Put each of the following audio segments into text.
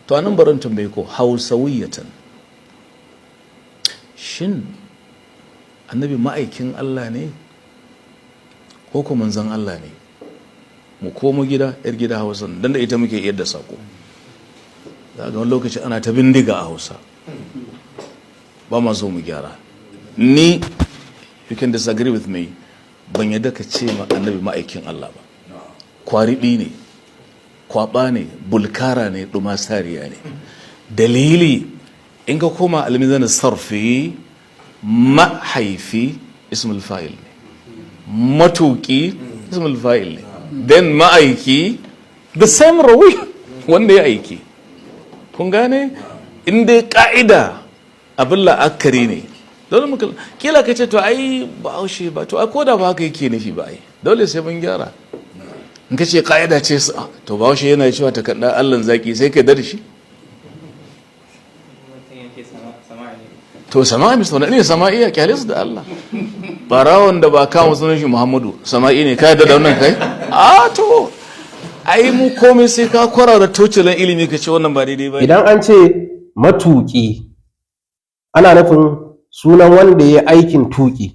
To anan barin tambaye ko hausawiyatan, shin annabi ma'aikin Allah ne ko ko manzon Allah ne? Mu komo gida, yar gida Hausa, dan da ita muke yadda sako. Za ga wani lokaci ana ta bindiga a Hausa, ba ma so mu gyara. Ni, you can disagree with me, ban yadda ka ce ma annabi ma'aikin Allah ba. Kwaribi ne, kwaba ne, bulkara ne, dumasariya ne. Dalili, in ka koma almizan sarfi, mahaifi ismul fa'il ne, matuki ismul fa'il ne, then ma'aiki, the same rawi, wanda ya aiki. Kun gane? In dai ka'ida abin la'akari ne, dole muka kila ka ce, to ai ba haushe ba, to ai koda ba haka yake nufi ba, ai dole sai mun gyara. In ka ce ka'ida ce, to ba haushe yana cewa takarda allan zaki, sai ka da shi. To sama'i misali ne, sama'i ya kyale su da Allah. Barawon da ba kama sunan shi Muhammadu, sama'i ne, ka yadda da wannan kai? A to ai mu komai sai ka kwarara tocilan ilimi ka ce wannan ba daidai ba. Idan an ce matuƙi, ana nufin sunan wanda ya aikin tuƙi.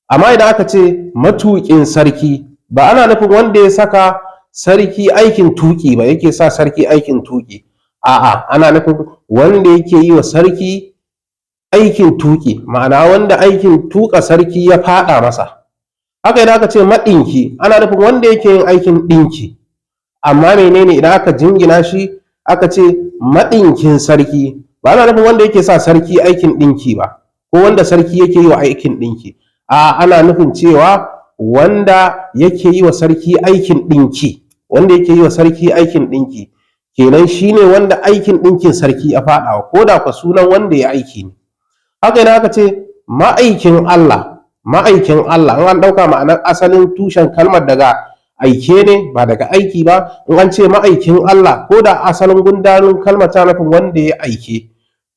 Amma idan aka ce matuƙin sarki, ba ana nufin wanda ya saka sarki aikin tuƙi ba, yake sa sarki aikin tuƙi. A'a, ana nufin wanda yake yi wa sarki aikin tuƙi, ma'ana wanda aikin tuƙa sarki ya faɗa masa. Haka idan aka ce maɗinki, ana nufin wanda yake yin aikin ɗinki. Amma menene idan aka jingina shi aka ce maɗinkin sarki? Ba ana nufin wanda yake sa sarki aikin ɗinki ba, ko wanda sarki yake yi wa aikin ɗinki. A ana nufin cewa wanda yake yi wa sarki aikin ɗinki, wanda yake yi wa sarki aikin ɗinki kenan, shine wanda aikin ɗinkin sarki ya faɗawa, ko da kwa sunan wanda ya aiki ne. Haka idan aka ce ma'aikin Allah, ma'aikin Allah, in an ɗauka ma'anar asalin tushen kalmar daga aike ne, ba daga aiki ba, in an ce ma'aikin Allah, ko da asalin gundarin kalmar ta nufin wanda ya aike,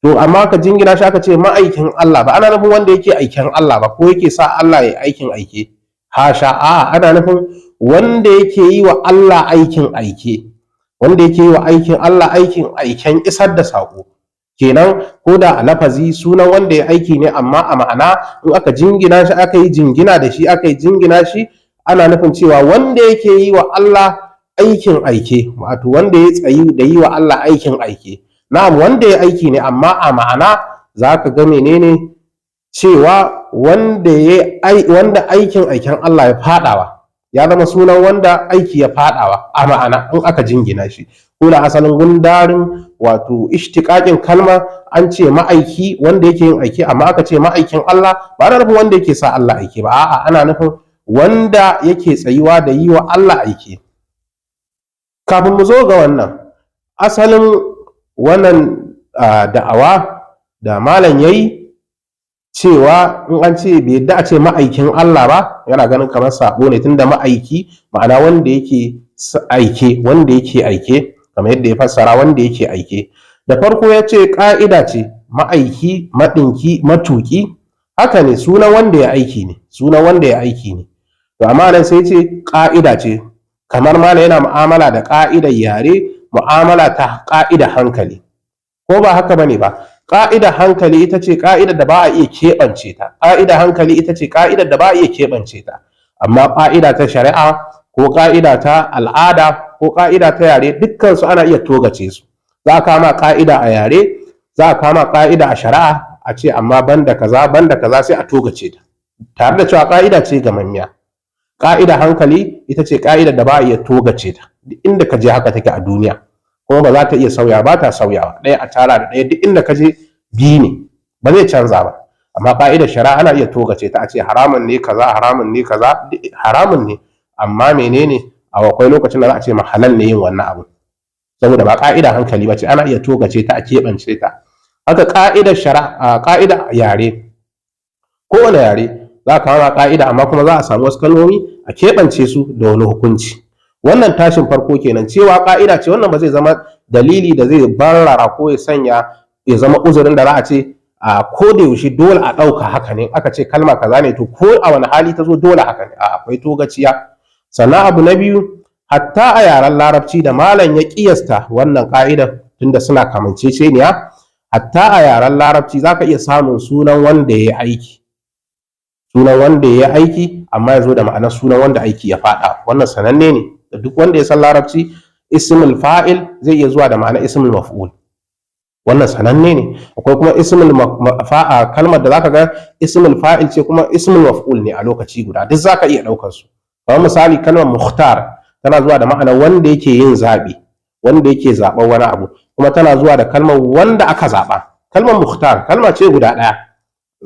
to amma ka jingina shi aka ce ma'aikin Allah, ba ana nufin wanda yake aiken Allah ba, ko yake sa Allah ya aikin aike, hasha. A'a, ana nufin wanda yake yi wa Allah aikin aike, wanda yake yi wa aikin Allah aikin aiken isar da saƙo kenan. Ko da a lafazi sunan wanda ya aiki ne, amma a ma'ana, in aka jingina shi, aka yi jingina da shi, aka yi jingina shi, ana nufin cewa wanda yake yi wa Allah aikin aike, wato wanda ya tsayi da yi wa Allah aikin aike. Na'am, wanda ya aiki ne, amma a ma'ana za ka ga menene? Cewa wanda aikin aiken Allah ya fadawa, ya zama sunan wanda aiki ya fadawa a ma'ana in aka jingina shi, ko da asalin gundarin, wato ishtiqaqin kalma, an ce ma'aiki wanda yake yin aiki, amma aka ce ma'aikin Allah, ba ana nufin wanda yake sa Allah aiki ba. A'a, ana nufin wanda yake tsayuwa da yi wa Allah aiki. Kafin mu zo ga wannan, asalin wannan da'awa da malam yayi cewa in an ce bai yadda a ce ma'aikin Allah ba, yana ganin kamar sabo ne, tunda ma'aiki ma'ana wanda yake aike, wanda yake aike, kamar yadda ya fassara, wanda yake aike. Da farko ya ce ƙa'ida ce, ma'aiki, maɗinki, matuƙi, haka ne, sunan wanda ya aiki ne, sunan wanda ya aiki ne. To amma nan sai ce ƙa'ida ce, kamar malam yana mu'amala da ƙa'idar yare, mu'amala ta ƙa'idar hankali. Ko ba haka bane ba? Ƙa'idar hankali ita ce ƙa'idar da ba a iya keɓance ta. Ƙa'idar hankali ita ce ƙa'idar da ba a iya keɓance ta. Amma ƙa'ida ta shari'a, ko ƙa'ida ta al'ada, ko ƙa'ida ta yare, dukkan su ana iya togace su. Za a kama ƙa'ida a yare, za a kama ƙa'ida a shari'a, a ce amma banda kaza, banda kaza, sai a togace ta, tare da cewa ƙa'ida ce gamammiya. Ƙa'ida hankali ita ce ƙa'idar da ba a iya togace ta. Duk inda ka je haka take a duniya, kuma ba za ta iya sauya ba, ta sauyawa. Ɗaya a tara da ɗaya, duk inda ka je biyu ne, ba zai canza ba. Amma ƙa'idar shari'a ana iya togace ta, a ce haramun ne kaza, haramun ne kaza, haramun ne. Amma menene? A akwai lokacin da za a ce ma halal ne yin wannan abu, saboda ba ƙa'ida hankali ba ce, ana iya togace ta, a keɓance ta. Haka ƙa'idar shari'a, ƙa'idar yare, kowane yare za a kawo ƙa'ida, amma kuma za a samu wasu kalmomi a keɓance su da wani hukunci. Wannan tashin farko kenan. Cewa ƙa'ida ce, wannan ba zai zama dalili da zai barrara ko ya sanya ya zama uzurin da za a ce a ko da yaushe dole a ɗauka haka ne. Aka ce kalma kaza ne, to ko a wani hali ta zo dole haka ne. A akwai togaciya. Sannan abu na biyu Hatta a yaren Larabci da malam ya kiyasta wannan ka'idar, tunda suna kamanceceniya, hatta a yaren Larabci zaka iya samun sunan wanda ya aiki, sunan wanda ya aiki, amma ya zo da ma'anar sunan wanda aiki ya faɗa. Wannan sananne ne da duk wanda ya san Larabci. Ismul fa'il zai iya zuwa da ma'anar ismul maf'ul, wannan sananne ne. Akwai kuma ismul fa'a, kalmar da zaka ga ismul fa'il ce kuma ismul maf'ul ne a lokaci guda, duk zaka iya daukar su. Kamar misali, kalmar mukhtar tana zuwa da ma'anar wanda yake yin zabi, wanda yake zaɓar wani abu, kuma tana zuwa da kalmar wanda aka zaɓa. Kalmar mukhtar kalma ce guda ɗaya,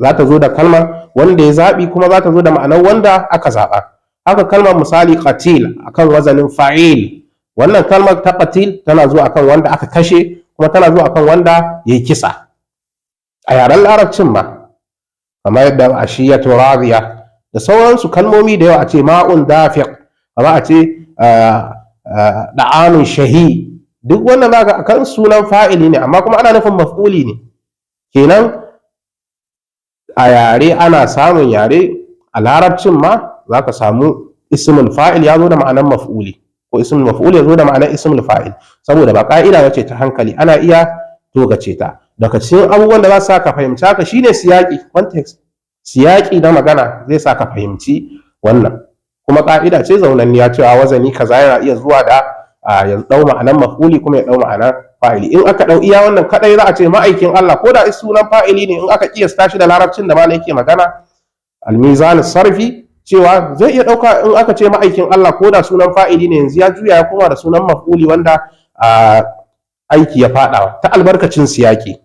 za ta zo da kalmar wanda ya zaɓi, kuma za ta zo da ma'anar wanda aka zaɓa. Haka kalmar misali qatil akan wazanin fa'il. Wannan kalmar ta qatil tana zuwa akan wanda aka kashe, kuma tana zuwa akan wanda ya yi kisa a yaren Larabcin ma, kamar yadda ashiyatu radiya da sauransu, kalmomi da yawa, a ce ma'un dafiq, kamar a ce da'anun shahi. Duk wannan zaka akan sunan fa'ili ne, amma kuma ana nufin maf'uli ne. Kenan a yare ana samun yare, a Larabcin ma zaka samu ismul fa'il ya zo da ma'anar maf'uli, ko ismul maf'ul ya zo da ma'anar ismul fa'il, saboda ba ka'ida bace ta hankali, ana iya togace ta. Daga cikin abubuwan da za su sa ka fahimci haka shine siyaki, context. Siyaki na magana zai sa ka fahimci wannan. Kuma ka'ida ce zaunanniya cewa wazani kaza yana iya zuwa da ya dau ma'anar maf'uli kuma ya dau ma'anar fa'ili. In aka dau iya wannan kadai, za a ce ma'aikin Allah, ko da sunan fa'ili ne, in aka kiyasta shi da Larabcin da malam yake magana, almizan sarfi, cewa zai iya dauka. In aka ce ma'aikin Allah, ko da sunan fa'ili ne, yanzu ya juya ya koma da sunan maf'uli wanda aiki ya fada, ta albarkacin siyaki.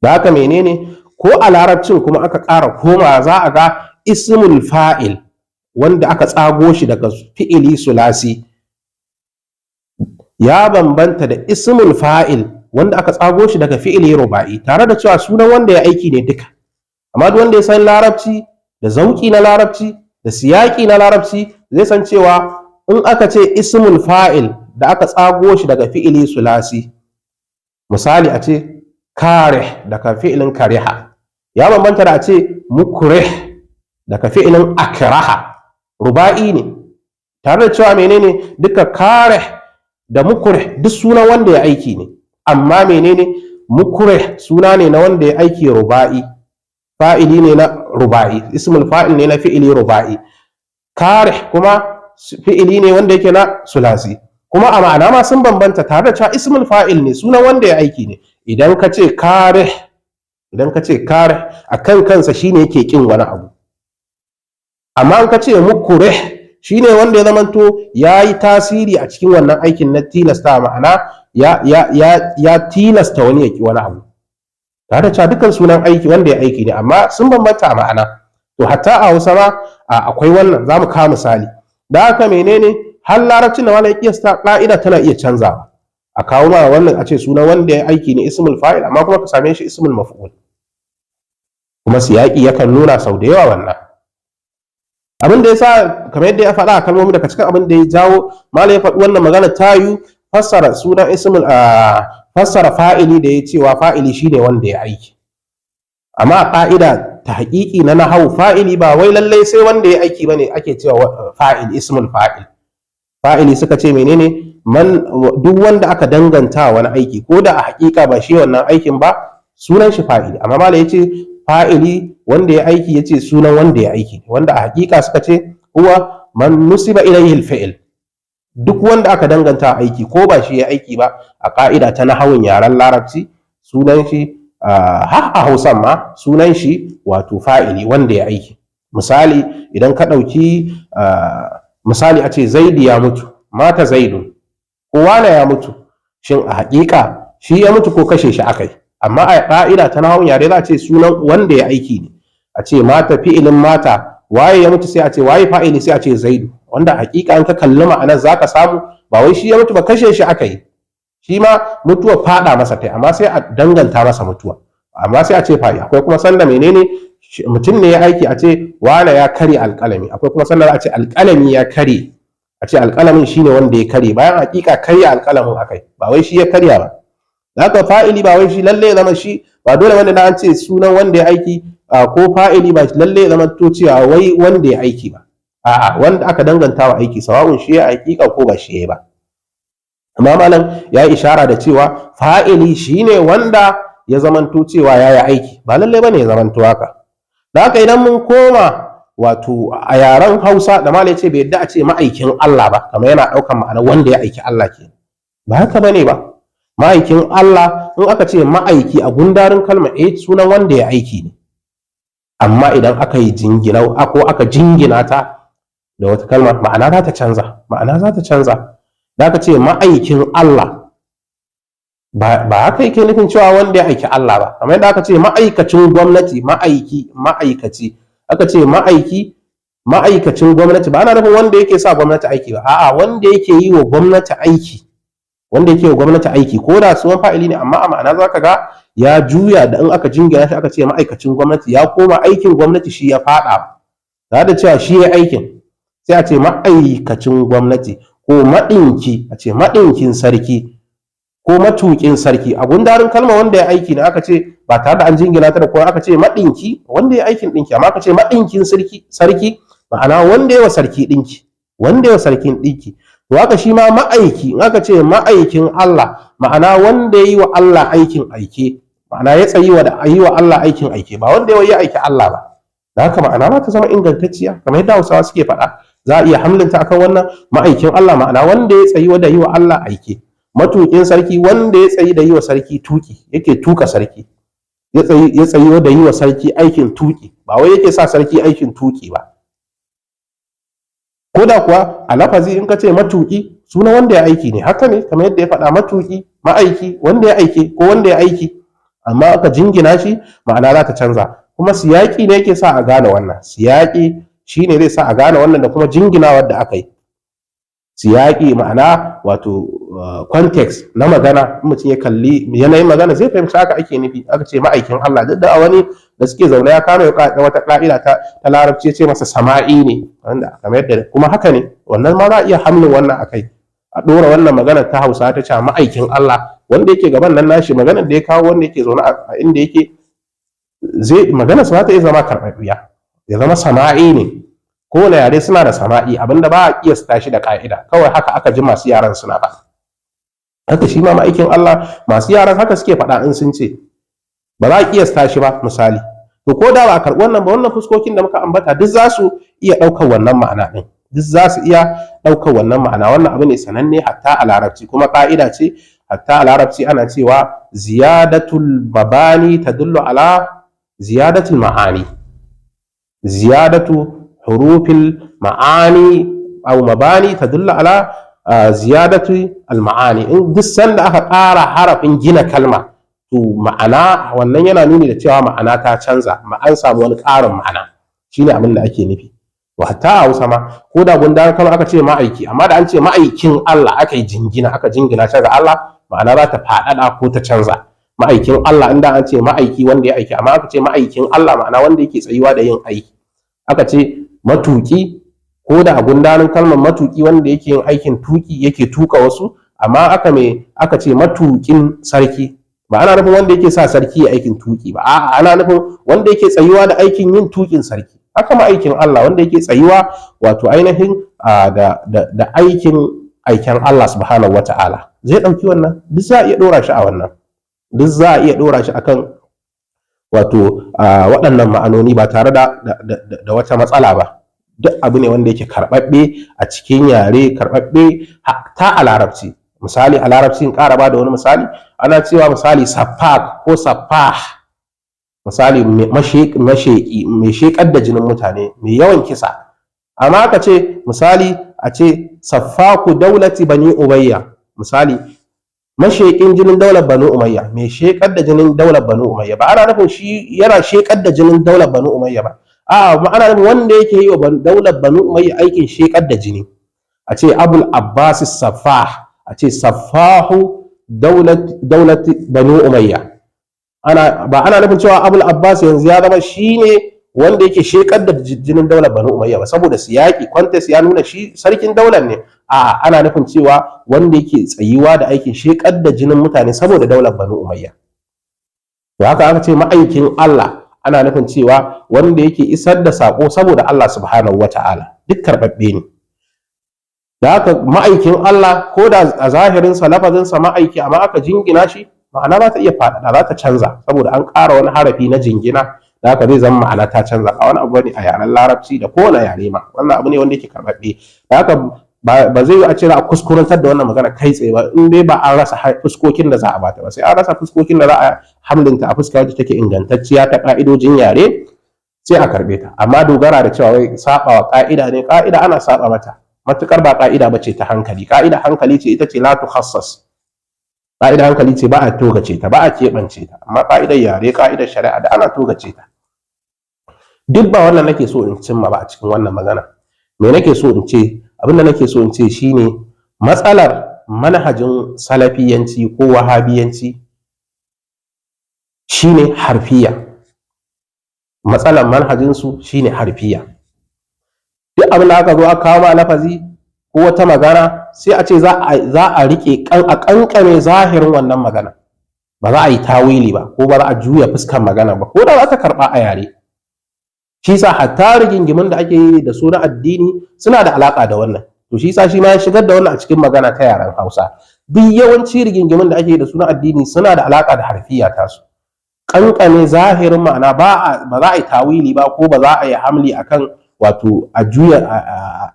Da haka menene, ko a Larabcin kuma aka ƙara koma, za a ga ismul fa'il wanda aka tsago shi daga fi'ili sulasi ya bambanta da ismul fa'il wanda aka tsago shi daga fi'ili ruba'i, tare da cewa sunan wanda ya aiki ne duka. Amma duk wanda ya san Larabci da zauki na Larabci da siyaki na Larabci zai san cewa in aka ce ismul fa'il da aka tsago shi daga fi'ili sulasi, misali a ce karih daga fi'ilin kariha, ya bambanta da a ce mukrih daga fi'ilin akraha, ruba'i ne, tare da cewa menene, duka karih da mukrih duk sunan wanda ya aiki ne. Amma menene, mukrih suna ne na wanda ya aiki ruba'i, fa'ili ne na ruba'i, ismul fa'il ne na fi'ili ruba'i. Karih kuma fi'ili ne wanda yake na sulasi. Kuma a ma'ana ma sun bambanta, tare da cewa ismul fa'il ne, sunan wanda ya aiki ne. Idan ka ce karih, idan ka ce karih, akan kansa shine yake kin wani abu. Amma in ka ce mukrih, shine wanda ya zamanto ya yi tasiri a cikin wannan aikin na tilasta, ma'ana ya tilasta wani ya ki wani abu, tare da cewa dukkan sunan aiki wanda ya aiki ne, amma sun bambanta a ma'ana. To hatta a Hausa ma akwai wannan, za mu kawo misali. Da haka menene, har Larabcin da malam ya kiyasta, ƙa'ida tana iya canzawa, a kawo ma wannan a ce sunan wanda ya aiki ne ismul fa'il, amma kuma ka same shi ismul maf'ul. Kuma siyaki yakan nuna sau da yawa wannan. Abin da ya sa, kamar yadda ya faɗa a kalmomi, daga cikin abin da ya jawo malam ya faɗi wannan magana, tayu fassara sunan ismul fassara fa'ili da ya cewa fa'ili shine wanda ya aiki. Amma a ƙa'ida ta haƙiƙi na nahawu, fa'ili ba wai lallai sai wanda ya aiki bane ake cewa fa'il, ismul fa'il. Fa'ili suka ce menene, man duk wanda aka danganta wani aiki, ko da a haƙiƙa ba shi wannan aikin ba, sunan shi fa'ili. Amma malam yace fa'ili wanda ya aiki, yace sunan wanda ya aiki, wanda a haƙiƙa suka ce huwa man nusiba ilayhi al-fi'l, duk wanda aka danganta aiki ko ba shi ya aiki ba, a ƙa'ida ta nahawun yaren Larabci sunan shi, har a Hausan ma sunan shi wato fa'ili, wanda ya aiki. Misali, idan ka ɗauki misali a ce Zaidu ya mutu, mata Zaidun, ko wane ya mutu, shin a haƙiƙa shi ya mutu ko kashe shi akai? Amma a ƙa'ida ta nahawun yare za a ce sunan wanda ya aiki ne. A ce mata, fi'ilin mata, waye ya mutu? Sai a ce waye fa'ili? Sai a ce Zaidu, wanda haƙiƙa in ka kalli ma'anar zaka samu ba wai shi ya mutu ba, kashe shi aka yi. Shi ma mutuwa faɗa masa tai, amma sai a danganta masa mutuwa, amma sai a ce fa'i. Akwai kuma sanda menene, mutum ne ya aiki, a ce wane ya karya alƙalami. Akwai kuma sanda a ce alƙalami ya karye, a ce alƙalamin shine wanda ya karye, bayan haƙiƙa karya alƙalamin akai, ba wai shi ya karya ba. Haka fa'ili ba wai shi lalle ya zama shi ba dole wanda na an ce sunan wanda ya aiki ko fa'ili ba lalle ya zama to cewa wai wanda ya aiki ba. A'a, wanda aka danganta wa aiki, sawa'un shi ya hakika ko ba shi ya ba. Amma malam ya yi ishara da cewa fa'ili shine wanda ya zamanto cewa ya yi aiki, ba lallai bane ya zamanto haka. Da haka idan mun koma wato a yaren Hausa da malam ya ce bai yadda a ce ma'aikin Allah ba, kamar yana ɗaukan ma'ana wanda ya aiki Allah ke, ba haka bane ba. Ma'aikin Allah, in aka ce ma'aiki a gundarin kalma, eh, sunan wanda ya aiki ne. Amma idan aka yi jingina ko aka jingina ta da wata kalma, ma'ana za ta canza, ma'ana za ta canza. Da aka ce ma'aikin Allah, ba haka yake nufin cewa wanda ya aiki Allah ba. Kamar yadda aka ce ma'aikacin gwamnati, ma'aiki, ma'aikaci, aka ce ma'aiki, ma'aikacin gwamnati, ba ana nufin wanda yake sa gwamnati aiki ba. A'a, wanda yake yi wa gwamnati aiki, wanda yake wa gwamnati aiki, ko da sunan fa'ili ne, amma a ma'ana zaka ga ya juya. Da in aka jingina shi aka ce ma'aikacin gwamnati, ya koma aikin gwamnati shi ya fada, tare da cewa shi ya aikin. Sai a ce ma'aikacin gwamnati, ko maɗinki, a ce maɗinkin sarki ko matuƙin sarki. A gundarin kalma wanda ya aiki ne aka ce, ba tare da an jingina ta da ko aka ce maɗinki, wanda ya aikin ɗinki. Amma aka ce maɗinkin sarki, sarki, ma'ana wanda ya wa sarki ɗinki, wanda ya wa sarkin ɗinki. To haka shi ma ma'aiki, in aka ce ma'aikin Allah, ma'ana wanda ya yi wa Allah aikin aike, ma'ana ya tsayi wa da yi wa Allah aikin aike, ba wanda ya yi aiki Allah ba. Da haka ma'ana ma ta zama ingantacciya, kamar yadda Hausawa suke faɗa, za a iya hamlinta akan wannan ma'aikin Allah, ma'ana wanda ya tsayi wa da yi wa Allah aike. Matuƙin sarki, wanda ya tsayi da yi wa sarki tuki, yake tuka sarki, ya tsayi da yi wa sarki aikin tuki, ba wai yake sa sarki aikin tuki ba. Ko da kuwa a lafazi in ka ce matuƙi, suna wanda ya aiki ne, haka ne, kamar yadda ya faɗa, matuƙi, ma'aiki, wanda ya aike ko wanda ya aiki. Amma aka jingina shi, ma'ana za ta canza. Kuma siyaƙi ne yake sa a gane wannan, siyaƙi shine zai sa a gane wannan, da kuma jinginawar da aka yi. Siyaƙi ma'ana wato context na magana. In mutum ya kalli yanayin magana, zai fahimci haka ake nufi aka ce ma'aikin Allah. Duk da a wani da suke zaune ya kama wata ƙa'ida ta Larabci, ya ce masa sama'i ne, wanda kamar yadda kuma haka ne, wannan ma za a iya hamlin wannan akai, a ɗora wannan magana ta Hausa ta ce ma'aikin Allah, wanda yake gaban nan nashi, maganar da ya kawo, wanda yake zaune a inda yake, zai magana sa ta iya zama karɓaɓɓiya, ya zama sama'i ne. Kowane yare suna da sama'i, abinda ba a kiyasta shi da ka'ida, kawai haka aka ji masu yaran suna ba. Haka shi ma ma'aikin Allah, masu yaran haka suke faɗa in sun ce, ba za a kiyasta shi ba misali. To ko da ba a karɓi wannan ba, wannan fuskokin da muka ambata duk za su iya ɗaukar wannan ma'ana ɗin, duk za su iya ɗaukar wannan ma'ana. Wannan abu ne sananne hatta a Larabci, kuma ƙa'ida ce hatta a Larabci, ana cewa ziyadatul mabani tadullu ala ziyadatul ma'ani, ziyadatu hurufil ma'ani aw mabani tadullu ala ziyadatu al ma'ani. In duk sanda aka ƙara harafin gina kalma, to ma'ana wannan yana nuni da cewa ma'ana ta canza, an samu wani ƙarin ma'ana, shine abin da ake nufi. To hatta a Hausa ma, ko da gundar kalma aka ce ma'aiki, amma da an ce ma'aikin Allah, aka yi jingina, aka jingina ta ga Allah, ma'ana za ta faɗaɗa ko ta canza. Ma'aikin Allah, inda an ce ma'aiki wanda ya aiki, amma aka ce ma'aikin Allah, ma'ana wanda yake tsayuwa da yin aiki. Aka ce matuki, ko da a gundarin kalmar matuki wanda yake yin aikin tuki, yake tuka wasu, amma aka me aka ce matukin sarki, ba ana nufin wanda yake sa sarki ya aikin tuki ba. A'a, ana nufin wanda yake tsayuwa da aikin yin tukin sarki. Haka ma'aikin Allah, wanda yake tsayuwa wato ainihin da aikin aikin Allah subhanahu wata'ala, zai ɗauki wannan. Duk za a iya ɗora shi a wannan, duk za a iya ɗora shi akan wato waɗannan ma'anoni ba tare da wata matsala ba. Duk abu ne wanda yake karɓaɓɓe a cikin yare, karɓaɓɓe ta a Larabci. Misali, a Larabci, in ƙara ba da wani misali, ana cewa misali saffak ko saffah, misali masheƙi, mai sheƙar da jinin mutane, mai yawan kisa. Amma aka ce misali, a ce saffaku daulati Bani Umayya, misali masheƙin jinin daular Banu Umayya, mai sheƙar da jinin daular Banu Umayya, ba ana nufin shi yana sheƙar da jinin daular Banu Umayya ba. A'a, ana nufin wanda yake yi wa daular Banu Umayya aikin sheƙar da jini. A ce Abul Abbas Saffah, a ce saffahu daulat Banu Umayya, ana ba ana nufin cewa Abul Abbas yanzu ya zama shine wanda yake shekar da jinin daular Banu Umayya ba, saboda siyaki, context ya nuna shi sarkin daular ne. A ana nufin cewa wanda yake tsayuwa da aikin shekar da jinin mutane saboda daular Banu Umayya. To haka aka ce ma'aikin Allah, ana nufin cewa wanda yake isar da sako saboda Allah subhanahu wata'ala. Duk karɓaɓɓe ne. Da haka ma'aikin Allah, ko da a zahirinsa lafazinsa ma'aiki, amma aka jingina shi, ma'ana za ta iya faɗaɗa, za ta canza, saboda an ƙara wani harafi na jingina. Da haka zai zama ma'ana ta canza. A wani abu ne a yaren Larabci da kowane yare ma, wannan abu ne wanda yake karɓaɓɓe. Da haka ba zai yi a ce za a kuskurantar da wannan magana kai tsaye ba, in dai ba an rasa fuskokin da za a bata ba. Sai an rasa fuskokin da za a hamlinta a fuska wacce take ingantacciya ta ka'idojin yare, sai a karbe ta. Amma dogara da cewa wai saba wa ka'ida ne, ka'ida ana saba mata, matukar ba ka'ida bace ta hankali. Ka'ida hankali ce, ita ce la tukhassas. Ka'ida hankali ce, ba a togace ta, ba a keɓance ta. Amma ka'idar yare, ka'idar shari'a da ana togace ta. Duk ba wannan nake so in cimma ba a cikin wannan magana. Me nake so in ce? Abin da nake so in ce shine, matsalar manhajin Salafiyanci ko Wahabiyanci shine harfiya. Matsalar manhajinsu shine harfiya. Duk abin da aka zo aka kawo ma lafazi ko wata magana, sai a ce za a rike a kankame zahirin wannan magana, ba za a yi tawili ba, ko ba za a juya fuskar magana ba, ko da za ta karba a yare. Shi sa hatta rigingimin da ake yi da su na addini suna da alaka da wannan. To, shi sa shi ma ya shigar da wannan a cikin magana ta yaren Hausa. Duk yawanci rigingimin da ake yi da su na addini suna da alaka da harfiya tasu, kankane zahirin ma'ana, ba za a yi tawili ba, ko ba za a yi hamli akan, wato a juya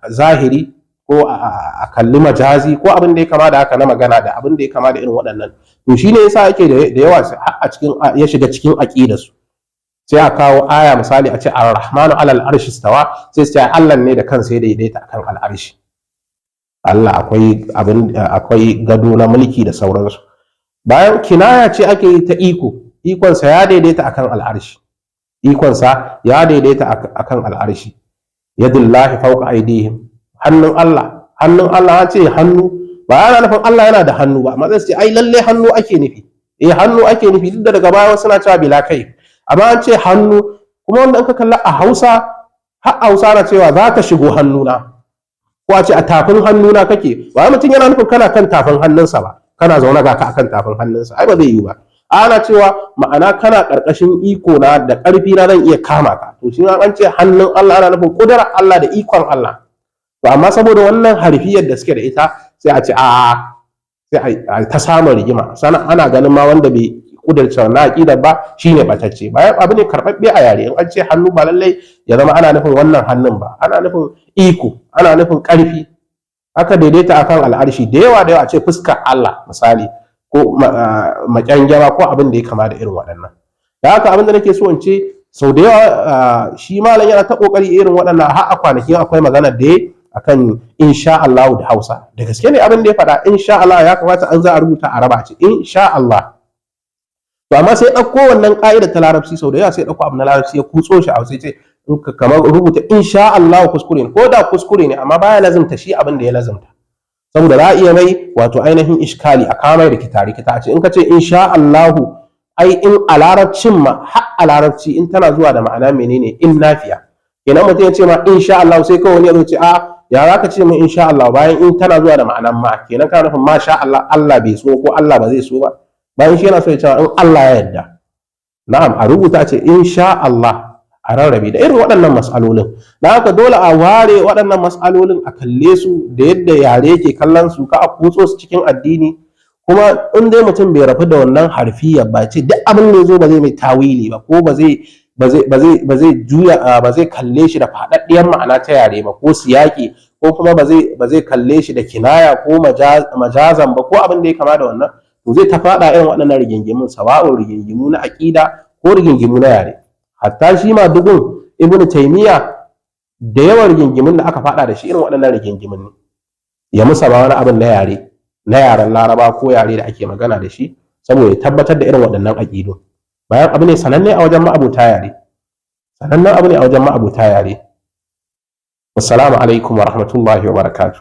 zahiri, ko a kalli majazi, ko abin da ya kama da haka na magana da abin da ya kama da irin waɗannan. To, shine yasa ake da yawa a cikin ya shiga cikin aqidarsu. Sai a kawo aya, misali a ce "Ar-Rahmanu alal arshi stawa", sai su ce Allah ne da kansa ya daidaita akan al'arshi. Allah akwai abin, akwai gado na mulki da sauransu, bayan kinaya ce ake yi ta iko. Ikonsa ya daidaita akan al'arshi, ikonsa ya daidaita akan al'arshi. "Yadullahi fawqa aydihim", hannun Allah, hannun Allah. Ya ce hannu, ba yana nufin Allah yana da hannu ba, amma zai ce ai lalle hannu ake nufi. Eh, hannu ake nufi, duk da daga baya wasu suna cewa bila kai, amma an ce hannu. Kuma wanda in ka kalla a Hausa, har Hausa na cewa za ka shigo hannuna, ko a ce a tafin hannuna kake. Ba mutum yana nufin kana kan tafin hannunsa ba, kana zaune ga ka akan tafin hannunsa, ai ba zai yiwu ba. Ana cewa ma'ana kana ƙarƙashin iko na da ƙarfi na, zan iya kama ka. To, shi an ce hannun Allah, ana nufin ƙudurar Allah da ikon Allah. To, amma saboda wannan harfiyar da suke da ita, sai a ce a sai a ta samun rigima. Sana ana ganin ma wanda bai kudurce wannan aqidar ba shine batacce, bayan abu ne karɓaɓɓe a yare. In an ce hannu, ba lallai ya zama ana nufin wannan hannun ba, ana nufin iko, ana nufin ƙarfi. Aka daidaita akan al'arshi, da yawa da yawa a ce fuskar Allah misali, ko maƙyangyama, ko abin da ya kama da irin waɗannan. Da haka abin da nake so in ce, sau da yawa shi malam yana ta ƙoƙari irin waɗannan. Har a kwanaki akwai magana da ya akan "insha Allah" da Hausa. Da gaske ne abin da ya faɗa, "insha Allah" ya kamata an za a rubuta a raba ce "insha Allah". To, amma sai ɗauko wannan ƙa'idar ta Larabci. Sau da yawa sai ɗauko abu na Larabci ya kutso shi a Hausa, ce in ka kamar rubuta "insha Allah" kuskure ne. Ko da kuskure ne, amma baya lazimta shi abin da ya lazimta, saboda za a iya mai wato ainihin iskali, a kama rikita rikita, a ce in ka ce "insha Allahu", ai in a Larabcin ma, har a Larabci in tana zuwa da ma'ana menene? In nafiya. Kenan mutum ya ce ma "insha Allah", sai kawai wani ya zo ce, "A ya za ka ce min 'insha Allah' bayan in tana zuwa da ma'anan ma? Kenan kana nufin ma sha Allah, Allah bai so ko Allah ba zai so ba?" Bayan shi yana so ya cewa in Allah ya yarda. Na'am, a rubuta ce "insha Allah", a rarrabe da irin waɗannan mas'alolin. Da haka dole a ware waɗannan mas'alolin, a kalle su da yadda yare yake kallon su, ka a kutso su cikin addini. Kuma in dai mutum bai rafu da wannan harfiya ba, ce duk abin da ya zo ba zai mai tawili ba, ko ba zai juya, ba zai kalle shi da faɗaɗɗiyar ma'ana ta yare ba ko siyaki, ko kuma ba zai kalle shi da kinaya ko majazan ba, ko abin da ya kama da wannan, to zai ta faɗa irin waɗannan rigingimun, sawa'un rigingimu na aƙida ko rigingimu na yare. Hatta shi ma dugun Ibnu Taymiya, da yawan rigingimun da aka faɗa da shi irin waɗannan rigingimun ne, ya musa ba wani abin na yare, na yaren Laraba ko yare da ake magana da shi, saboda ya tabbatar da irin waɗannan aƙidu, bayan abu ne sananne a wajen ma'abuta yare, sanannen abu ne a wajen ma'abuta yare. Assalamu alaikum wa rahmatullahi wa barakatuh.